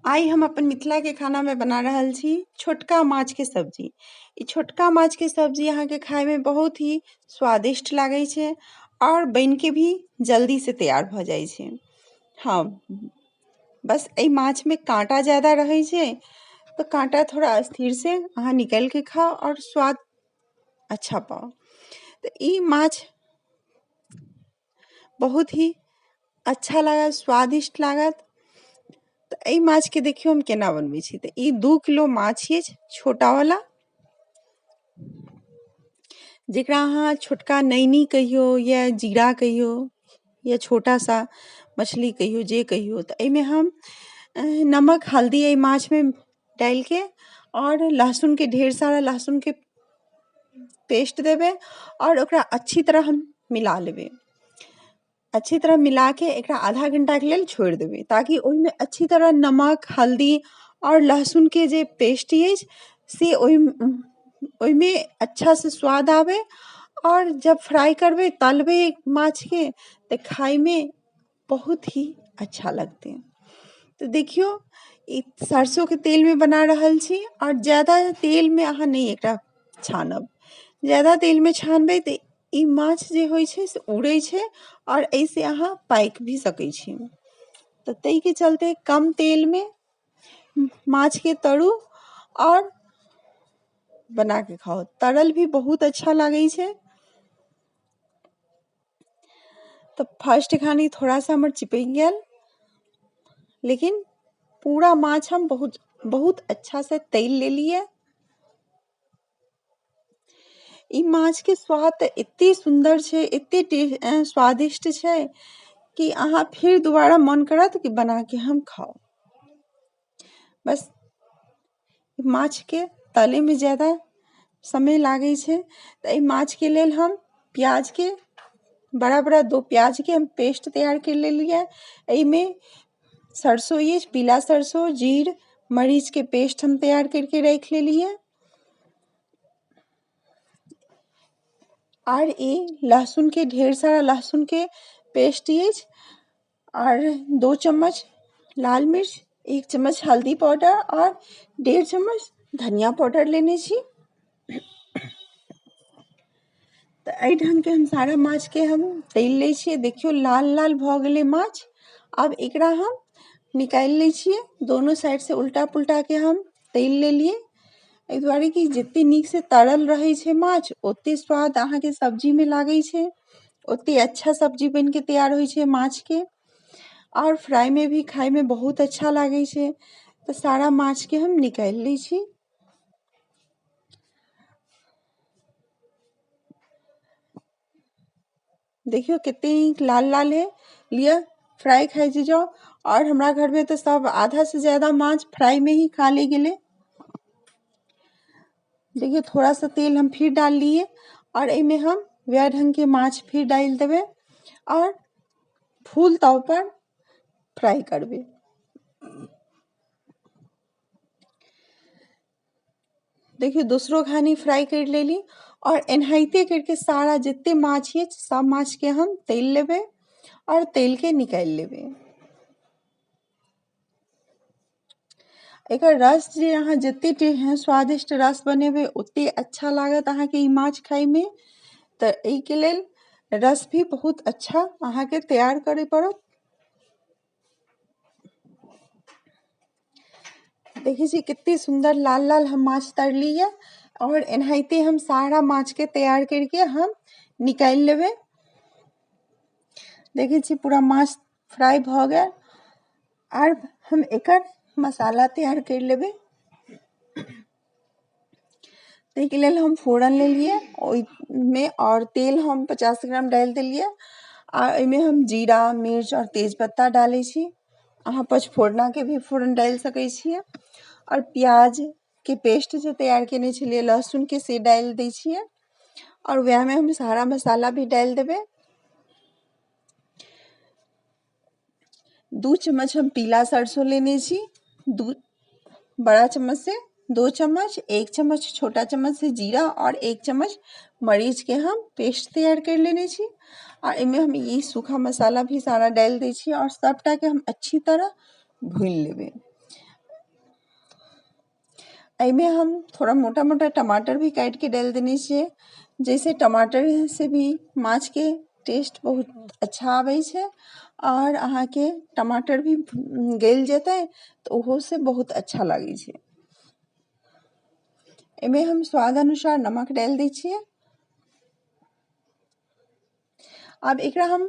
आइ हम अपन मिथिलाके खानामे बना रहल छी छोटका माछके सब्जी। ई छोटका माछके सब्जी अहाँके खाइमे बहुत ही स्वादिष्ट लागै छै आओर बनिके भी जल्दीसँ तैयार भऽ जाइ छै। हँ, बस एहि माछमे काँटा ज्यादा रहै छै तऽ काँटा थोड़ा स्थिरसँ अहाँ निकालिके खाउ आओर स्वाद अच्छा पाउ। तऽ ई माछ बहुत ही अच्छा लागत, स्वादिष्ट लागत। तऽ एहि माछके देखियौ हम केना बनबै छी। तऽ ई 2 किलो माछ अछि छोटावला, जेकरा अहाँ छोटका नैनी कहियौ या जीरा कहियौ या छोटा सा मछली कहियौ, जे कहियौ। तऽ एहिमे हम नमक हल्दी एहि माछमे डालिके आओर लहसुनके ढेर सारा लहसुनके पेस्ट देबै आओर ओकरा अच्छी तरह हम मिला लेबै। अच्छी तरह मिलाके एकरा आधा घण्टाके लेल छोड़ि देबै, ताकि ओहिमे अच्छी तरह नमक हल्दी आओर लहसुनके जे पेस्ट अछि से ओहिमे अच्छासँ स्वाद आबै। आओर जब फ्राइ करबै, तलबै माछके, तऽ खाइमे बहुत ही अच्छा लगतै। तऽ देखियौ, ई सरसोके तेलमे बना रहल छी आओर ज्यादा तेलमे अहाँ नहि एकरा छानब। ज्यादा तेलमे छानबै तऽ ई माछ जे होइ छै से उड़ै छै आओर एहिसँ अहाँ पाकि भी सकै छी। तऽ ताहिके चलते कम तेलमे माछके तरू आओर बनाके खाउ। तरल भी बहुत अच्छा लागै छै। तऽ फर्स्ट खानी थोड़ा सा हमर चिपकि गेल, लेकिन पूरा माछ हम बहुत बहुत अच्छासँ तलि लेलियै। ई माछके स्वाद तऽ एतेक सुन्दर छै, एतेक स्वादिष्ट छै कि अहाँ फेर दोबारा मन करत कि बनाके हम खाउ। बस माछके तलैमे ज्यादा समय लागै छै। तऽ एहि माछके लेल हम प्याजके बड़ा बड़ा 2 प्याजके हम पेस्ट तैयार करि लेलियै। एहिमे सरसो अछि, पीला सरसो, जीर, मरीचके पेस्ट हम तैयार करिके राखि लेलियै। आओर ई लहसुनके ढेर सारा लहसुनके पेस्ट अछि आओर 2 चम्मच लाल मिर्च, 1 चम्मच हल्दी पाउडर आओर 1.5 चम्मच धनिया पाउडर लेने छी। तऽ एहि ढङ्गके हम सारा माछके हम तलि लै छियै। देखियौ, लाल लाल भऽ गेलै माछ। आब एकरा हम निकालि लै छियै। दोनो साइडसँ उल्टा पुल्टाके हम तलि लेलियै, एहि दुआरे कि जतेक नीकसँ तरल रहै छै माछ, ओतेक स्वाद अहाँके सब्जीमे लागै छै, ओतेक अच्छा सब्जी बनिके तैयार होइ छै माछके। आओर फ्राइमे भी खाइमे बहुत अच्छा लागै छै। तऽ सारा माछके हम निकालि लै छी। देखियौ कतेक नीक लाल लाल है। लिअ, फ्राइ खाइ छी जाउ। आओर हमरा घरमे तऽ सब आधासँ ज्यादा माछ फ्राइमे ही खा ले गेलै। देखियौ, थोड़ा सा तेल हम फिर डाललियै आओर एहिमे हम वएह ढङ्गके माछ फिर डालि देबै आओर फूल तावपर फ्राइ करबै। देखियौ, दोसरो घानी फ्राइ करि लेली आओर एनाहिते करिके सारा जतेक माछ अछि सब माछके हम तलि लेबै आओर तलिके निकालि लेबै। एकर रस जे अहाँ जतेक स्वादिष्ट रस बनेबै, ओतेक अच्छा लागत अहाँके ई माछ खाइमे। तऽ एहिके लेल रस भी बहुत अच्छा अहाँके तैयार करय पड़त। देखै छी कतेक सुन्दर लाल लाल हम माछ तरलियै आओर एनाहिते हम सारा माछके तैयार करिके हम निकालि लेबै। देखै छी, पूरा माछ फ्राइ भऽ गेल। आर हम एकर मसाला तैयार करि लेबै। ताहिके लेल हम फोरन लेलियै ओहिमे आओर तेल हम 50 ग्राम डालि देलियै आ एहिमे हम जीरा, मिर्च आओर तेजपत्ता डालै छी। अहाँ पचफोरनाके भी फोरन डालि सकै छियै। आओर प्याजके पेस्ट जे तैयार कयने छलियै लहसुनके, से डालि दै छियै आओर वएहमे हम सारा मसाला भी डालि देबै। 2 चम्मच हम पीला सरसों लेने छी, 2 बड़ा चम्मच से 2 चम्मच, 1 चम्मच छोटा चम्मच से जीरा और 1 चम्मच मरीच के हम पेस्ट तैयार कर लेने छी। और एहिमे हम ई सूखा मसाला भी सारा डालि दै छी और सबटाके हम अच्छी तरह भूनि लेबै। एहिमे हम थोड़ा मोटा मोटा टमाटर भी काटिके डालि देने छियै, जाहिसँ टमाटरसँ भी माछके टेस्ट बहुत अच्छा आबै छै। आओर अहाँके टमाटर भी गलि जेतै तऽ ओहोसँ बहुत अच्छा लागै छै। एहिमे हम स्वाद अनुसार नमक डालि दै छियै। आब एकरा हम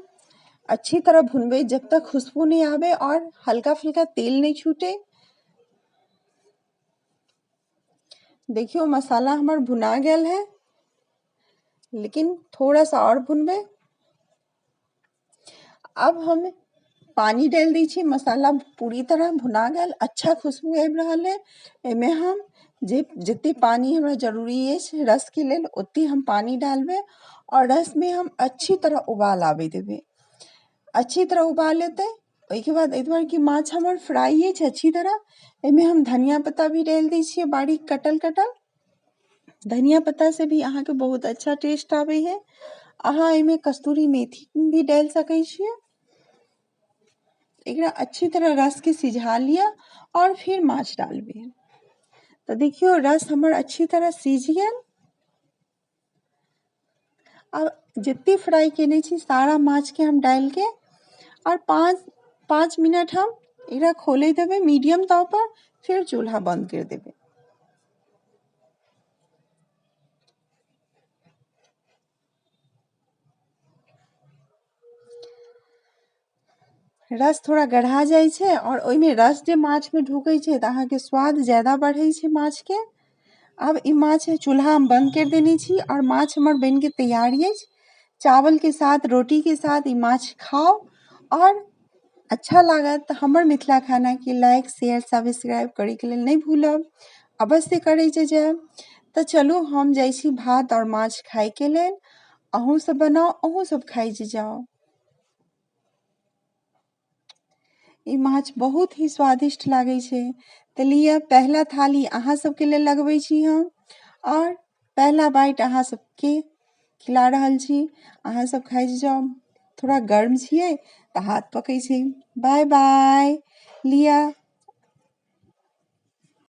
अच्छी तरह भुनबै जब तक खुशबू नहि आबै आओर हल्का फुल्का तेल नहि छूटै। देखियौ मसाला हमर भुना गेल है, लेकिन थोड़ा सा आओर भुनबै। आब हम पानि डालि दै छी। मसाला पूरी तरह भुना गेल, अच्छा खुशबू आबि रहल है। एहिमे हम जे जते पानि हमरा जरूरी अछि रसके लेल ओते हम पानि डालबै आओर रसमे हम अच्छी तरह उबाल आबै देबै। अच्छी तरह उबाल एतै ओहिके बाद, एहि दुआरे कि माछ हमर फ्राइ अछि अच्छी तरह। एहिमे हम धनिया पत्ता भी डालि दै छियै बारीक कटल कटल। धनिया पत्ता से भी अहाँके बहुत अच्छा टेस्ट आबै है। अहाँ एहिमे कस्तूरी मेथी भी डालि सकै छियै। एकरा अच्छी तरह रसके सिझा लिअ आओर फिर माछ डालबै। तऽ देखियौ रस हमर अच्छी तरह सिझ गेल। आब जते फ्राइ केने छी सारा माछके हम डालिके आओर 5 मिनट हम एकरा खोले देबै मीडियम ताव पर, फिर चूल्हा बंद कर देबै। रस थोड़ा गढ़ा जाइ छै आओर ओहिमे रस जे माछमे ढुकै छै तऽ अहाँके स्वाद ज्यादा बढ़ै छै माछके। आब ई माछ चूल्हा हम बंद करि देने छी आओर माछ हमर बनिके तैयार अछि। चावलके साथ, रोटीके साथ ई माछ खाउ आओर अच्छा लागत। तऽ हमर मिथिला खानाके लाइक, शेयर, सब्सक्राइब करैके लेल नहि भूलब, अवश्य करै जायब। तऽ चलू हम जाइ छी भात आओर माछ खाइके लेल। अहूँ सब बनाउ, अहूँ सब खाइ जाउ। ई माछ बहुत ही स्वादिष्ट लागै छै। तऽ लिअ पहला थाली अहाँ सबके लेल लगबै छी हम आओर पहला बाइट अहाँ सबके खिला रहल छी। अहाँ सब खाइ जाउ। थोड़ा गर्म छियै तऽ हाथ पकै छै। बाय बाय। लिअ।